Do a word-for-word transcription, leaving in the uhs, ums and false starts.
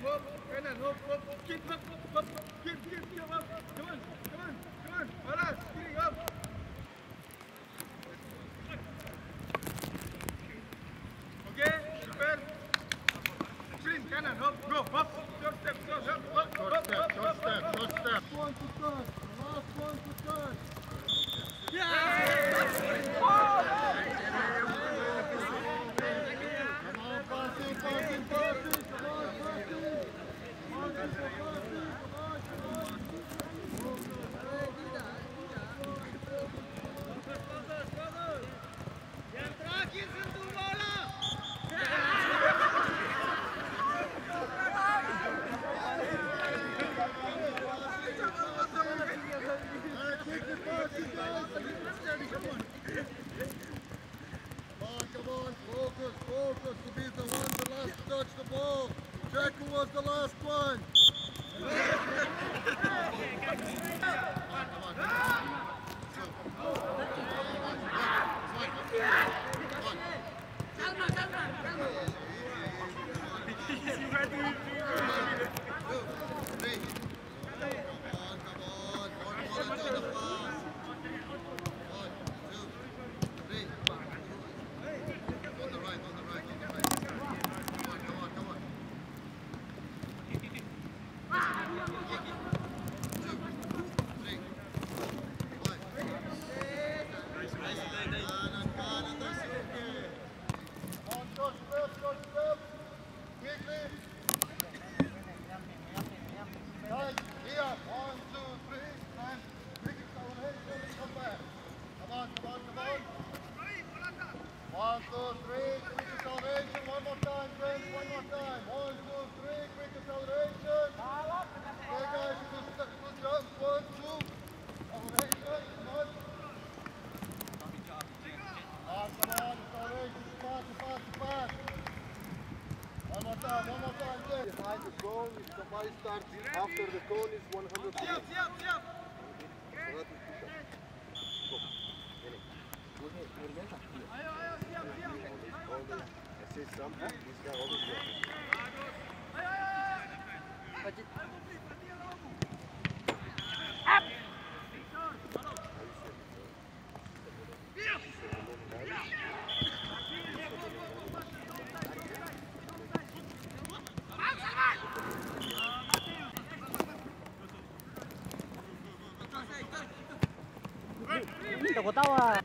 Hop, kanan, hop, hop, keep, hop, hop, keep, keep, keep, hop. Come on, come on, come on. Balas, kiri, hop. Oke, super. Sprint, kanan, hop, go, hop. Short step, short step, hop, hop, hop, hop, hop, hop. Short step, short step. One to touch, last one to touch. Come on, come on, focus, focus to be the one that last to touch the ball. Check who was the last one. Guys, here, one, two, three, and quick acceleration and come back. Come on, come on, come on. One, two, three, quick acceleration. One more time, friends, one more time. One, two, three, quick acceleration. Okay, guys, two steps, two jumps. One, two. Acceleration, come on. Come on, come on, acceleration. Cepat, cepat, cepat. One more time, one more time, Jay. Behind the cone, if somebody starts after the cone, it's one hundred. Seratus kita. Go. Ini. Ini, ini biasa. Iya. Ayo, ayo, siap, siap. Ayo, ayo, ayo. Assist something, this guy always there. Ayo, ayo, ayo. Up. Minta kau tawa.